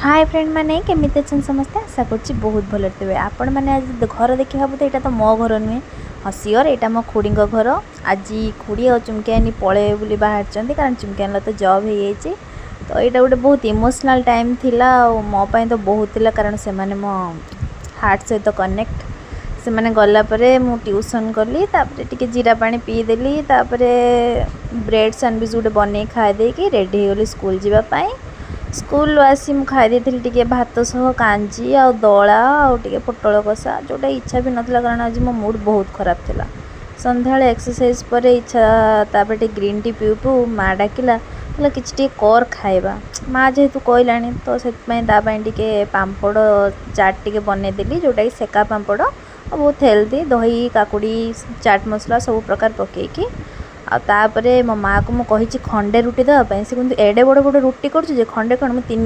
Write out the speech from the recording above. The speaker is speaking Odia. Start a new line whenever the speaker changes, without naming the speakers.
ହାଏ ଫ୍ରେଣ୍ଡ ମାନେ, କେମିତି ଅଛନ୍ତି ସମସ୍ତେ? ଆଶା କରୁଛି ବହୁତ ଭଲରେ ଥିବେ ଆପଣମାନେ। ଆଜି ଘର ଦେଖି ଭାବୁଥିବେ ଏଇଟା ତ ମୋ ଘର ନୁହେଁ। ହଁ, ସିଓର, ଏଇଟା ମୋ ଖୁଡ଼ିଙ୍କ ଘର। ଆଜି ଖୁଡ଼ି ଆଉ ଚୁମକିଆନି ପଳେଇବେ ବୋଲି ବାହାରିଛନ୍ତି, କାରଣ ଚୁମକିଆନିର ତ ଜବ୍ ହେଇଯାଇଛି। ତ ଏଇଟା ଗୋଟେ ବହୁତ ଇମୋସନାଲ୍ ଟାଇମ୍ ଥିଲା ଆଉ ମୋ ପାଇଁ ତ ବହୁତ ଥିଲା, କାରଣ ସେମାନେ ମୋ ହାର୍ଟ ସହିତ କନେକ୍ଟ। ସେମାନେ ଗଲା ପରେ ମୁଁ ଟ୍ୟୁସନ୍ କଲି, ତାପରେ ଟିକେ ଜିରା ପାଣି ପିଇଦେଲି, ତାପରେ ବ୍ରେଡ଼୍ ସ୍ୟାଣ୍ଡୱିଚ୍ ଗୋଟେ ବନେଇ ଖାଇ ଦେଇକି ରେଡ଼ି ହେଇଗଲି ସ୍କୁଲ ଯିବା ପାଇଁ। ସ୍କୁଲରୁ ଆସି ମୁଁ ଖାଇ ଦେଇଥିଲି ଟିକେ ଭାତ ସହ କାଞ୍ଜି ଆଉ ଦଳା ଆଉ ଟିକେ ପୋଟଳ କଷା, ଯେଉଁଟା ଇଚ୍ଛା ବି ନଥିଲା, କାରଣ ଆଜି ମୋ ମୁଡ଼୍ ବହୁତ ଖରାପ ଥିଲା। ସନ୍ଧ୍ୟାବେଳେ ଏକ୍ସରସାଇଜ୍ ପରେ ଇଚ୍ଛା, ତାପରେ ଟିକେ ଗ୍ରୀନ୍ ଟି ପିଉ ପିଉ ମା ଡାକିଲା, କହିଲା କିଛି ଟିକେ କର ଖାଇବା। ମା ଯେହେତୁ କହିଲାଣି, ତ ସେଥିପାଇଁ ତା ପାଇଁ ଟିକେ ପାମ୍ପଡ଼ ଚାଟ୍ ଟିକେ ବନେଇଦେଲି, ଯେଉଁଟାକି ସେକା ପାମ୍ପଡ଼ ଆଉ ବହୁତ ହେଲ୍ଦି, ଦହି, କାକୁଡ଼ି, ଚାଟ୍ ମସଲା ସବୁ ପ୍ରକାର ପକେଇକି। ଆଉ ତାପରେ ମୋ ମାଆକୁ ମୁଁ କହିଛି ଖଣ୍ଡେ ରୁଟି ଦେବା ପାଇଁ, ସେ କିନ୍ତୁ ଏଡ଼େ ବଡ଼ ବଡ଼ ରୁଟି କରୁଛି ଯେ ଖଣ୍ଡେ କ'ଣ, ମୁଁ ତିନି